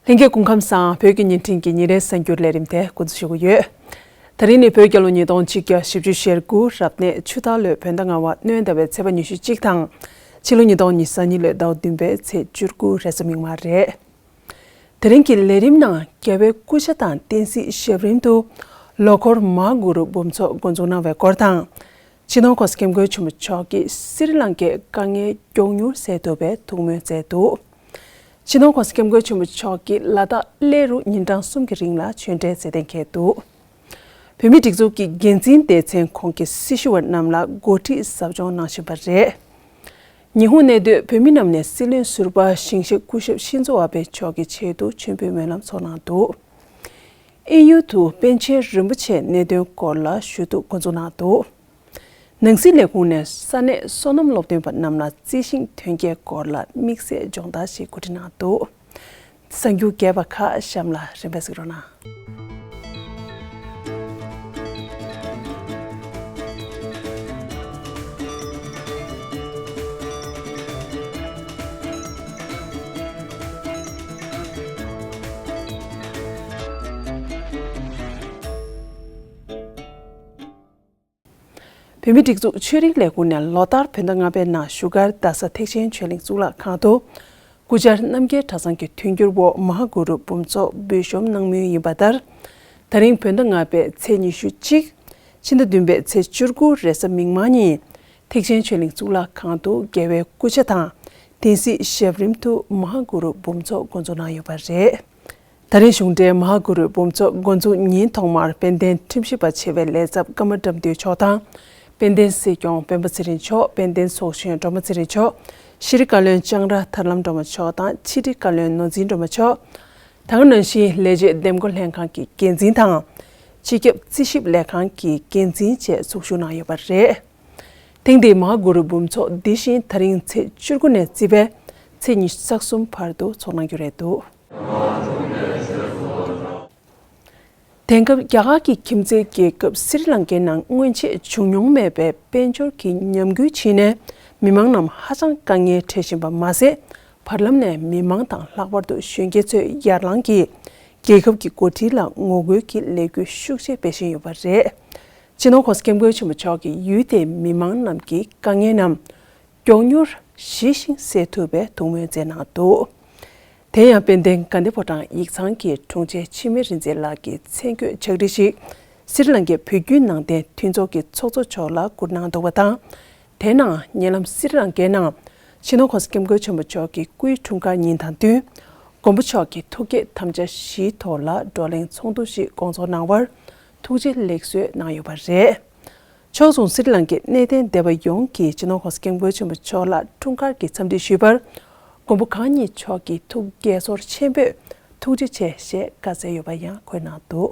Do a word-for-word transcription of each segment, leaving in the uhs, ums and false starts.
ལྷན་རྒྱས་སྐུ་ཁམས་བཟང་། བོད་ཀྱི་བརྙན་འཕྲིན་གྱི་ཉིན་རེའི་གསར་འགྱུར་ལས་རིམ་དེ་འགོ་འཛུགས་ཞུ་གི་ཡོད། ད་རིང་ནི་བོད་རྒྱལ་ལོ་ཉིས་སྟོང་ཆིག་བརྒྱ་བཞི་བཅུ་ཞེ་དགུ་རབ་གནས་ཆུ་སྟག་ལོའི་བོད་ཟླ་ལྔ་པ་སྣེ་ཟླ་བའི་ཚེས་པ་ཉི་ཤུ་གཅིག་དང་། ཕྱི་ལོ་ཉིས་སྟོང་ཉི་ཤུ་རྩ་གཉིས་ལོའི་ཟླ་བ་བདུན་པའི་ཚེས་བཅུ་དགུ་རེས་གཟའ་མིག་དམར་རེད། དེ་རིང་གི་ལས་རིམ་ནང་རྒྱལ་བའི་སྐུ་ཕྱྭ་དང་བསྟན་སྲིད་ཞབས་རིམ་དུ་ལོ་འཁོར་མ་ཧཱ་གུ་རུ་འབུམ་ཚོགས་འགོ་འཛུགས་གནང་བའི་སྐོར་དང་། སྤྱི་ནོར་༸གོང་ས་༸སྐྱབས་མགོན་ཆེན་པོ་མཆོག་གིས་སི་རི་ལང་ཀའི་དཀའ་ངལ་མགྱོགས་མྱུར་སེལ་ཐུབ་པའི་ཐུགས་སྨོན་མཛད་འདུག་སྤྱི་ནོར་༸གོང་ས་༸སྐྱབས་མགོན་ཆེན་པོ་མཆོག་གིས་ལ་དྭགས་གླེ་རུ་ཉིན་གྲངས་གསུམ་གྱི་རིང་ལ་ཆོས་འབྲེལ་མཛད་གཏན་འཁེལ་འདུག་བོད་མིའི་སྒྲིག་འཛུགས་ཀྱི་འགན་འཛིན་སྡེ་ཚན་ཁོངས་ཀྱི་སྲི་ཞུ་བ་རྣམས་ལ་འགོ་ཁྲིད་ཟབ་སྦྱོང་གནང་བཞིན་པ་རེད། ཉི་ཧོང་གནས་སྡོད་བོད་མི་རྣམས་ནས་སྲིད་བློན་ཟུར་པ་ཞིང་གཤེགས་སྐུ་ཞབས་ཤིན་ཛོ་ཨ་བྷེ་མཆོག་གི་ཆེད་དུ་མཆོད་འབུལ་སྨོན་ལམ་ཚོགས་གནང་འདུག་དབྱིན་ཡུལ་དུ་པཎ་ཆེན་རིན་པོ་ཆེའི་གནད་དོན་སྐོར་ལ་ཞུ་གཏུག་འགོ་འཛུགས་གནང་འདུག་ནང་སྲིད་ལས་ཁུངས་ནས་ས་གནས་སོ་ནམ་སློབ་སྟོན་པ་རྣམས་ལ་རྩི་ཤིང་ཐོན་སྐྱེད་སྐོར་ལ་དམིགས་བསལ་སྦྱོང་བརྡར་ཞིག་གོ་སྒྲིག་གནང་འདུག་གསར་འགྱུར་རྒྱས་པ་ཁག་གཤམ་ལ་རིམ་པས་གཟིགས་རོགས་གནང་། བོད་མིའི་སྒྲིག་འཛུགས་ཆོས་རིག་ལས་ཁུངས་ནས་ལོ་ལྟར་བོད་ཟླ་ལྔ་པའི་ནང་བཞུགས་སྒར་རྡ་ས་ཐེག་ཆེན་ཆོས་གླིང་གཙུག་ལག་ཁང་དུ། སྐུ་བཅར་རྣམ་རྒྱལ་གྲྭ་ཚང་གི་མཐུན་འགྱུར་འོག་མ་ཧཱ་གུ་རུ་འབུམ་ཚོགས་འབུལ་གཤོམ་གནང་མུས་ཡིན་པ་ལྟར། ད་རིང་བོད་ཟླ་ལྔ་པའི་ཚེས་ཉི་ཤུ་གཅིག་ཕྱི་ཟླ་བདུན་པའི་ཚེས་བཅུ་དགུ་རེས་གཟའ་མིག་དམར་ཉིན། ཐེག་ཆེན་ཆོས་གླིང་གཙུག་ལག་ཁང་དུ་རྒྱལ་བའི་སྐུ་ཕྱྭ་དང་། བསྟན་སྲིད་ཞབས་རིམ་དུ་མ་ཧཱ་གུ་རུ་འབུམ་ཚོགས་འགོ་འཛུགས་གནང་ཡོད་པ་རེད། ད་རིང་གཞུང་འབྲེལ་མ་ཧཱ་གུ་རུ་འབུམ་ཚོགས་འགོ་འཛུགས་ཉིན་ཐོག་མར་དཔལ་ལྡན་ཁྲིམས་ཞིབ་པ་ཆེ་བའི་ལས་ཚབ་ཀརྨ་དགྲ་འདུལ་མཆོག་དང་། དཔལ་ལྡན་སྲིད་སྐྱོང་སྤེན་པ་ཚེ་རིང་མཆོག་དཔལ་ལྡན་ཚོགས་གཞོན་སྒྲོལ་མ་ཚེ་རིང་མཆོག་ཤེས་རིག་བཀའ་བློན་ལྕང་ར་ཐར་ལམ་སྒྲོལ་མ་མཆོག་དང་ཕྱི་དྲིལ་བཀའ་བློན་ནོར་འཛིན་སྒྲོལ་མ་མཆོག་དེ་ག་ནང་བཞིན་ལས་བྱེད་འདེམས་བསྐོ་ལྷན་ཁང་གི་འགན་འཛིན་དང་། སྤྱི་ཁྱབ་རྩིས་ཞིབ་ལས་ཁང་གི་འགན་འཛིན་བཅས་ཟུར་ཞུགས་གནང་ཡོད་པ་རེད། ཐེངས་འདིའི་མ་ཧཱ་གུ་རུ་འབུམ་ཚོགས་འདི་བཞིན་ད་རིང་ཚེས་བཅུ་དགུ་ནས་བརྩིས་པའི་ཚེས་ཉི་ཤུ་རྩ་གསུམ་བར་དུ་ཚོགས་གནང་རྒྱུ་རེད་འདུག་དེང་སྐབས་རྒྱ་གར་གྱི་ཁྱིམ་མཚེས་རྒྱལ་ཁབ་སི་རི་ལང་ཀའི་ནང་སྔོན་ཆད་བྱུང་མྱོང་མེད་པའི་དཔལ་འབྱོར་གྱི་ཉམས་རྒུད་ཕྱིན་ནས་མི་མང་རྣམས་ཧ་ཅང་དཀའ་ངལ་འཕྲད་བཞིན་པ་མ་ཟད། བར་ལམ་ནས་མི་མང་དང་ལྷག་པར་དུ་གཞོན་སྐྱེས་ཚོས་ཡར་ལངས་ཀྱིས་རྒྱལ་ཁབ་ཀྱི་འགོ་ཁྲིད་ལ་ངོ་རྒོལ་གྱི་ལས་འགུལ་ཤུགས་ཆེ་སྤེལ་བཞིན་ཡོད་པ་རེད། སྤྱི་ནོར་༸གོང་ས་༸སྐྱབས་མགོན་ཆེན་པོ་མཆོག་གིས་ཡུལ་དེའི་མི་མང་རྣམས་ཀྱི་དཀའ་ངལ་རྣམས་མགྱོགས་མྱུར་ཞི་ཞིང་སེལ་ཐུབ་པའི་ཐུགས་སྨོན་མཛད་གནང་འདུག་དེ་ཡང་དཔལ་ལྡན་དགའ་ལྡན་ཕོ་བྲང་ཡིག་ཚང་གི་དྲུང་ཆེ་འཆི་མེད་རིག་འཛིན་ལགས་ཀྱིས་མཚན་བཀོད་ཕྱག་བྲིས་ཤིག་སི་རི་ལང་ཀའི་བོད་བརྒྱུད་ནང་བསྟན་མཐུན་ཚོགས་ཀྱི་ཚོགས་གཙོ་མཆོག་ལ་བསྐུར་གནང་འདུག་པ་དང་། དེ་ནང་ཉེ་ལམ་སི་རི་ལང་ཀའི་ནང་སྤྱི་ནོར་༸གོང་ས་༸སྐྱབས་མགོན་ཆེན་པོ་མཆོག་གི་སྐུའི་འཁྲུངས་སྐར་ཉིན་དང་བསྟུན། མགོན་པོ་མཆོག་གི་ཐུགས་བསྐྱེད་དམ་བཅའ་བཞིའི་ཐོག་ལ་བགྲོ་གླེང་ཚོགས་འདུ་ཞིག་སྐོང་ཚོགས་གནང་བར་ཐུགས་རྗེ་ལེགས་གསོལ་གནང་ཡོད་པ་རེད། ཕྱོགས་མཚུངས་སི་རི་ལང་ཀའི་གནས་བརྟན་སྡེ་པ་ཡོངས་ཀྱིས་སྤྱི་ནོར་༸གོང་ས་༸སྐྱབས་མགོན་ཆེན་པོ་མཆོག་ལ་འཁྲུངས་སྐར་གྱི་འཚམས་འདྲི་ཞུས་པར། མགོན་པོ་གང་ཉིད་མཆོག་གིས་ཐུགས་དགྱེས་ཚོར་ཆེན་པོས་ཐུགས་རྗེ་ཆེ་ཞེས་བཀའ་སྩལ་ཡོད་པ་ཡང་འཁོད་གནང་འདུག་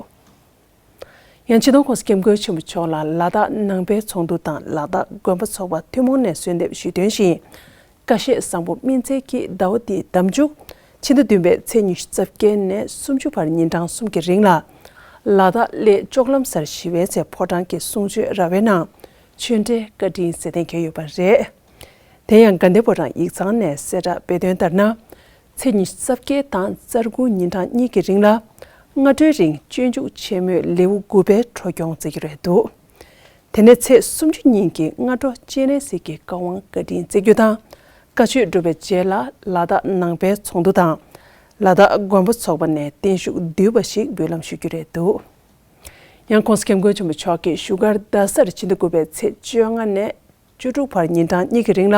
ཡང་སྤྱི་ནོར་༸གོང་ས་༸སྐྱབས་མགོན་ཆེན་པོ་མཆོག་ལ་ལ་དྭགས་ནང་པའི་ཚོགས་འདུ་དང་ལ་དྭགས་དགོན་པ་ཚོགས་པ་ཐུན་མོང་ནས་གསོལ་འདེབས་ཞུས་དོན་བཞིན། ཀ་ཤེད་བཟང་པོ་སྨིན་མཛད་ཀྱིས་ཟླ་བ་འདིའི་ཟླ་མཇུག་ཕྱི་ཟླ་བདུན་པའི་ཚེས་ཉི་ཤུ་རྩ་བརྒྱད་ནས་སུམ་ཅུ་བར་ཉིན་གྲངས་གསུམ་གྱི་རིང་ལ། ལ་དྭགས་གླེ་ལྕོག་ལམ་སར་ཞི་བའི་ཚེ་ཕོ་བྲང་གི་གསུང་ཆོས་ར་བའི་ནང་ཆོས་འབྲེལ་བཀའ་དྲིན་སྩལ་གཏན་འཁེལ་ཡོད་པ་རེད། དེ་ཡང་དགའ་ལྡན་ཕོ་བྲང་ཡིག་ཚང་ནས་གསལ་བསྒྲགས་སྤེལ་དོན་ལྟར་ན། ཚེས་ཉི་ཤུ་རྩ་བརྒྱད་དང་རྩ་དགུ་ཉིན་གྲངས་གཉིས་ཀྱི་རིང་ལ། སྔ་དྲོའི་རིང་སྤྱོད་འཇུག་ཆེན་མོའི་ལེའུ་དགུ་པའི་འཕྲོ་སྐྱོང་མཛད་རྒྱུ་རེད་འདུག་དེ་ནས་ཚེས་སུམ་ཅུ་ཉིན་གྱི་སྔ་དྲོ་སྤྱན་རས་གཟིགས་ཀྱི་བཀའ་དབང་བཀའ་དྲིན་སྩལ་རྒྱུ་དང་། བཀའ་ཆོས་སྒྲུབ་པའི་རྗེས་ལ་ལ་དྭགས་ནང་པའི་ཚོགས་འདུ་དང་། ལ་དྭགས་དགོན་པ་ཚོགས་པ་ནས་བརྟན་བཞུགས་བསྡུས་པ་ཞིག་འབུལ་ལམ་ཞུ་རྒྱུ་རེད་འདུག་ཡང་༸གོང་ས་༸སྐྱབས་མགོན་ཆེན་པོ་མཆོག་གིས་བཞུགས་སྒར་རྡ་སར་ཕྱི་ཟླ་དགུ་པའི་ཚེས་བཅོ་ལྔ་ནས་བཅུ་དྲུག་བར་ཉིན་གྲངས་གཉིས་ཀྱི་རིང་ལ་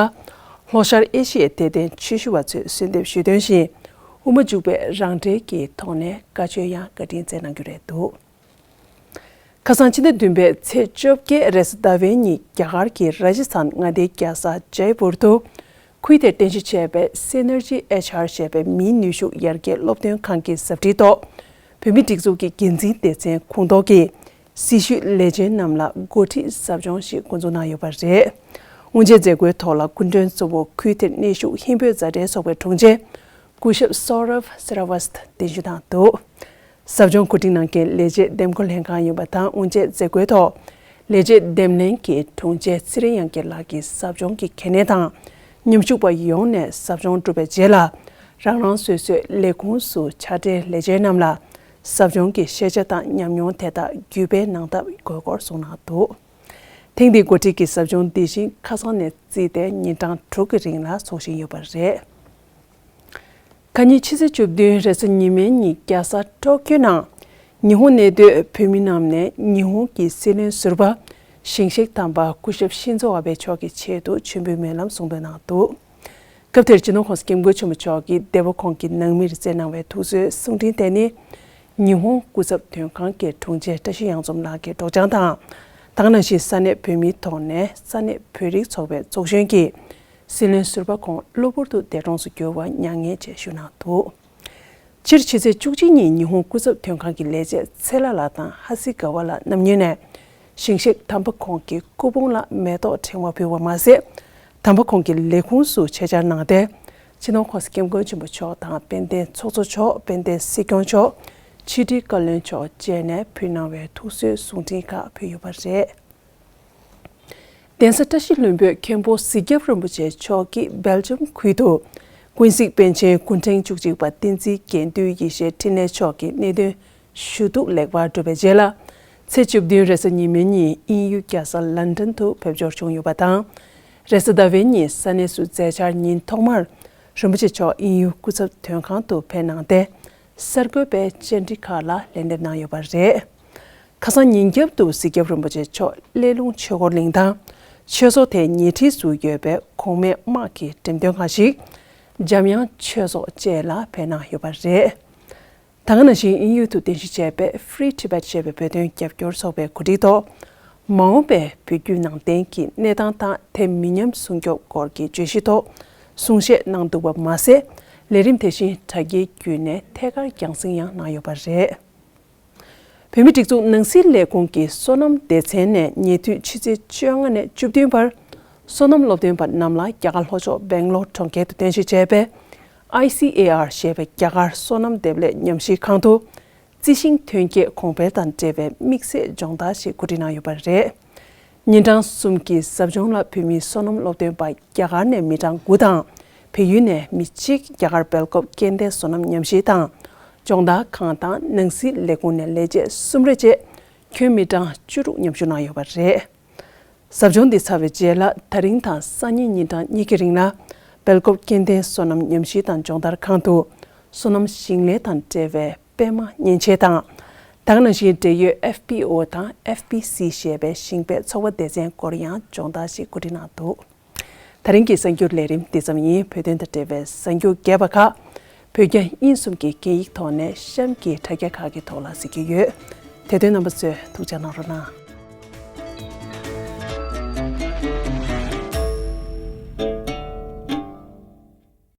ལྷོ་ཤར་ཨེ་ཤི་ཡའི་དད་ལྡན་ཆོས་ཞུ་བ་ཚོས་གསོལ་འདེབས་ཞུས་དོན་བཞིན། དབུ་མ་འཇུག་པའི་རང་འགྲེལ་གྱི་ཐོག་ནས་བཀའ་ཆོས་ཡང་བཀའ་དྲིན་སྩལ་གནང་རྒྱུ་རེད་འདུག་ཁ་སང་ཕྱི་ཟླ་བདུན་པའི་ཚེས་བཅོ་བརྒྱད་རེས་གཟའ་ཟླ་བའི་ཉིན་རྒྱ་གར་གྱི་ར་ཇི་སི་ཐན་མངའ་སྡེའི་རྒྱལ་ས་ཇའི་པུར་དུ། ཁུལ་དེར་རྟེན་གཞི་བྱས་པའི་Synergy H R ཞེས་པའི་མིའི་ནུས་ཤུགས་ཡར་རྒྱས་སློབ་སྟོན་ཁང་གི་ཟབ་ཁྲིད་ཐོག་བོད་མིའི་སྒྲིག་འཛུགས་ཀྱི་འགན་འཛིན་སྡེ་ཚན་ཁོངས་གཏོགས་ཀྱི་སྲི་ཞུའི་ལས་བྱེད་རྣམས་ལ་འགོ་ཁྲིད་ཟབ་སྦྱོང་ཞིག་འགོ་འཛུགས་གནང་ཡོད་པ་རེད། དབུ་འབྱེད་མཛད་སྒོའི་ཐོག་ལ་སྐུ་མགྲོན་གཙོ་བོ་ཁུལ་དེར་གནས་བཞུགས་ཧིན་བོད་མཛའ་འབྲེལ་ཚོགས་པའི་དྲུང་ཆེ་སྐུ་ཞབས་Saurav Srivastava་གདན་ཞུ་གནང་འདུག་ཟབ་སྦྱོང་གོ་སྒྲིག་གནང་མཁན་ལས་བྱེད་འདེམས་བསྐོ་ལྷན་ཁང་ཡིན་པ་དང་། དབུ་འབྱེད་མཛད་སྒོའི་ཐོག་ལས་བྱེད་འདེམས་ལྷན་གྱི་དྲུང་ཆེ་ཚེ་རིང་དབྱངས་སྐྱིད་ལགས་ཀྱིས་ཟབ་སྦྱོང་གི་གལ་གནད་དང་། མཉམ་ཞུགས་པ་ཡོངས་ནས་ཟབ་སྦྱོང་གྲུབ་པའི་རྗེས་ལ། རང་རང་སོ་སོའི་ལས་ཁུངས་སུ་ཕྱག་སྦྲེལ་ལས་བྱེད་རྣམས་ལ་ཟབ་སྦྱོང་གི་ཤེས་བྱ་དང་ཉམས་མྱོང་དེ་དག་བརྒྱུད་སྤེལ་གནང་ཐབས་དགོས་སྐོར་གསུངས་གནང་འདུག། ཐེངས་འདིའི་འགོ་ཁྲིད་ཀྱི་ཟབ་སྦྱོང་འདི་བཞིན་ཁ་སང་ནས་བརྩིས་ཏེ་ཉིན་གྲངས་དྲུག་གི་རིང་ལ་འཚོགས་བཞིན་ཡོད་པ་རེད། ཁ་ཉིན་ཕྱི་ཚེས་བཅུ་བདུན་རེས་གཟའ་ཉི་མའི་ཉིན་རྒྱལ་ས་ཊོ་ཀྱོ་ནང་ཉི་ཧོང་གནས་སྡོད་བོད་མི་རྣམས་ནས་ཉི་ཧོང་གི་སྲིད་བློན་ཟུར་པ་ཞིང་གཤེགས་དམ་པ་སྐུ་ཞབས་ཤིན་ཛོ་ཨ་བྷེ་མཆོག་གི་ཆེད་དུ་མཆོད་འབུལ་སྨོན་ལམ་གསུང་འདོན་གནང་འདུག། སྐབས་དེར་སྤྱི་ནོར་༸གོང་ས་༸སྐྱབས་མགོན་ཆེན་པོ་མཆོག་གིས་འདས་པོ་ཁོང་གི་ནང་མིར་བསྩལ་གནང་བའི་ཐུགས་གསོའི་གསུང་འཕྲིན་དེ་ནི། ཉི་ཧོང་སྐུ་ཚབ་དོན་ཁང་གི་དྲུང་ཆེ་བཀྲ་ཤིས་གཡང་འཛོམས་ལགས་ཀྱི་སྒྲོག་སྦྱང་དང་། ད་ག་ནང་བཞིན་ས་གནས་བོད་མིའི་ཐོག་ནས་ས་གནས་བོད་རིགས་ཚོགས་པའི་ཚོགས་གཞོན་གྱིས་སྲིད་བློན་ཟུར་པ་ཁོང་གློ་བུར་དུ་འདས་གྲོངས་སུ་གྱུར་བར་མྱ་ངན་ཞེས་ཞུ་གནང་འདུག། སྤྱིར་ཕྱི་ཚེས་བཅུ་གཅིག་ཉིན་ཉི་ཧོང་སྐུ་ཚབ་དོན་ཁང་གི་ལས་བྱེད་ཚེ་ལྷ་ལགས་དང་ཧ་སི་ག་ཝ་ལགས་རྣམ་གཉིས་ནས་ཞིང་གཤེགས་དམ་པ་ཁོང་གི་སྐུ་ཕུང་ལ་མེ་ཏོག་ཕྲེང་བ་ཕུལ་བ་མ་ཟད། དམ་པ་ཁོང་གི་ལས་ཁུངས་སུ་ཆེད་བཅར་གནང་སྟེ། སྤྱི་ནོར་༸གོང་ས་༸སྐྱབས་མགོན་ཆེན་པོ་མཆོག་དང་དཔལ་ལྡན་ཚོགས་གཙོ་མཆོག་དཔལ་ལྡན་སྲིད་སྐྱོང་མཆོག་ཕྱི་དྲིལ་བཀའ་བློན་མཆོག་བཅས་ནས་ཕུལ་གནང་བའི་ཐུགས་གསོའི་གསུང་འཕྲིན་ཁག་ཕུལ་ཡོད་པ་རེད། གདན་ས་བཀྲ་ཤིས་ལྷུན་པོའི་མཁན་པོ་གཟིག་སྐྱབས་རིན་པོ་ཆེ་མཆོག་གིས་སྦེལ་ཇམ་ཁུལ་དུ་ཀུན་གཟིགས་པཎ་ཆེན་སྐུ་ཕྲེང་བཅུ་གཅིག་པ་བསྟན་འཛིན་དགེ་འདུན་ཡེ་ཤེས་འཕྲིན་ལས་མཆོག་གི་གནད་དོན་ཞུ་གཏུག་ལེགས་པར་གྲུབ་པའི་རྗེས་ལ། ཚེས་བཅུ་བདུན་རེས་གཟའ་ཉི་མའི་ཉིན་དབྱིན་ཡུལ་རྒྱལ་ས་ལན་ཌན་དུ་ཕེབས་འབྱོར་བྱུང་ཡོད་པ་དང་། རེས་གཟའ་ཟླ་བའི་ཉིན་ས་གནས་སུ་མཛད་འཆར་ཉིན་ཐོག་མར་རིན་པོ་ཆེ་མཆོག་དབྱིན་ཡུལ་སྐུ་ཚབ་དོན་ཁང་དུ་ཕེབས་གནང་སྟེ། གསར་འགོད་པའི་བཅར་འདྲི་ཁག་ལ་ལན་འདེབས་གནང་ཡོད་པ་རེད། ཁ་སང་ཉིན་རྒྱབ་ཏུ་གཟིག་སྐྱབས་རིན་པོ་ཆེ་མཆོག་སླེ་ལུང་ཆོས་འཁོར་གླིང་དང་། ཆོས་ཚོགས་དེའི་ཉེ་འཁྲིས་སུ་ཡོད་པའི་གོང་མའི་དམག་གི་འགྲེམས་སྟོན་ཁང་ཞིག་འཇམ་དབྱངས་ཆོས་ཚོགས་བཅས་ལ་ཕེབས་གནང་ཡོད་པ་རེད། ད་ག་ནང་བཞིན་དབྱིན་ཡུལ་དུ་རྟེན་གཞི་བྱས་པའི་Free Tibet ཞེས་པའི་བོད་དོན་རྒྱབ་སྐྱོར་ཚོགས་པའི་གོ་སྒྲིག་ཐོག་མ་འོངས་པའི་བོད་བརྒྱུད་ནང་བསྟན་གྱི་གནས་སྟངས་དང་དེ་མི་ཉམས་སྲུང་སྐྱོབ་སྐོར་གྱི་བརྗོད་གཞི་ཐོག་གསུང་བཤད་གནང་འདུག་པ་མ་ཟད། ལས་རིམ་དེ་བཞིན་དྲ་རྒྱའི་བརྒྱུད་ནས་ཐད་ཀར་རྒྱང་སྲིང་ཡང་གནང་ཡོད་པ་རེད། བོད་མིའི་སྒྲིག་འཛུགས་ནང་སྲིད་ལས་ཁུངས་ཀྱི་སོ་ནམ་སྡེ་ཚན་ནས་ཉེ་དུས་ཕྱི་ཚེས་བཅོ་ལྔ་ནས་བཅུ་བདུན་བར། སོ་ནམ་སློབ་སྟོན་པ་རྣམས་ལ་རྒྱ་གར་ལྷོ་ཕྱོགས་སྦེང་ལོར་གྲོང་ཁྱེར་དུ་རྟེན་གཞི་བྱས་པའི་ཨའི་སི་ཨེ་ཨར་ཞེས་པའི་རྒྱ་གར་སོ་ནམ་འདེབས་ལས་ཉམས་ཞིབ་ཁང་དུ། རྩི་ཤིང་ཐོན་སྐྱེད་གོང་འཕེལ་དང་འབྲེལ་བའི་དམིགས་བསལ་སྦྱོང་བརྡར་ཞིག་གོ་སྒྲིག་གནང་ཡོད་པ་རེད། ཉིན་གྲངས་གསུམ་གྱི་ཟབ་སྦྱོང་ལ་བོད་མིའི་སོ་ནམ་སློབ་སྟོན་པ་རྒྱ་གར་ནས་མི་གྲངས་དགུ་དང་། བལ་ཡུལ་ནས་མི་གཅིག་རྒྱ་གར་སྦེལ་ཀོབ་སྐྱེ་ལྡན་སོ་ནམ་ཉམས་ཞིབ་དང་སྦྱོང་བརྡར་ཁང་དང་ནང་སྲིད་ལས་ཁུངས་ནས་ལས་བྱེད་གསུམ་རེ་བཅས་ཁྱོན་མི་གྲངས་བཅུ་དྲུག་མཉམ་ཞུགས་གནང་ཡོད་པ་རེད། ཟབ་སྦྱོང་འདི་ཚར་བའི་རྗེས་ལ་ད་རིང་དང་སང་ཉིན་ཉིན་གྲངས་གཉིས་ཀྱི་རིང་ལ་སྦེལ་ཀོབ་སྐྱེ་ལྡན་སོ་ནམ་ཉམས་ཞིབ་དང་སྦྱོང་བརྡར་ཁང་དུ་སོ་ནམ་ཞིང་ལས་དང་འབྲེལ་བའི་པད་མ་མཉེན་ཆས་དང་། ད་ག་ནང་བཞིན་འབྲེལ་ཡོད་ཨེཕ་པི་ཨོ་དང་ཨེཕ་པི་སི་ཞེས་པའི་ཞིང་པའི་ཚོགས་པ་སྡེ་ཚན་སྐོར་ཡང་སྦྱོང་བརྡར་ཞིག་གོ་སྒྲིག་གནང་འདུག། ད་རིང་གི་གསར་འགྱུར་ལས་རིམ་འདི་ཙམ་ཡིན། བོད་དོན་དང་འབྲེལ་བའི་གསར་འགྱུར་རྒྱས་པ་ཁག་བོད་རྒྱ་དབྱིན་གསུམ་གྱི་སྐད་ཡིག་ཐོག་ནས་གཤམ་གྱི་དྲ་རྒྱ་ཁག་གི་ཐོག་ལ་གཟིགས་རྒྱུ་ཡོད། དེ་དོན་རྣམ་པ་ཚོས་ཐུགས་ཅག་གནང་རོགས་གནང་།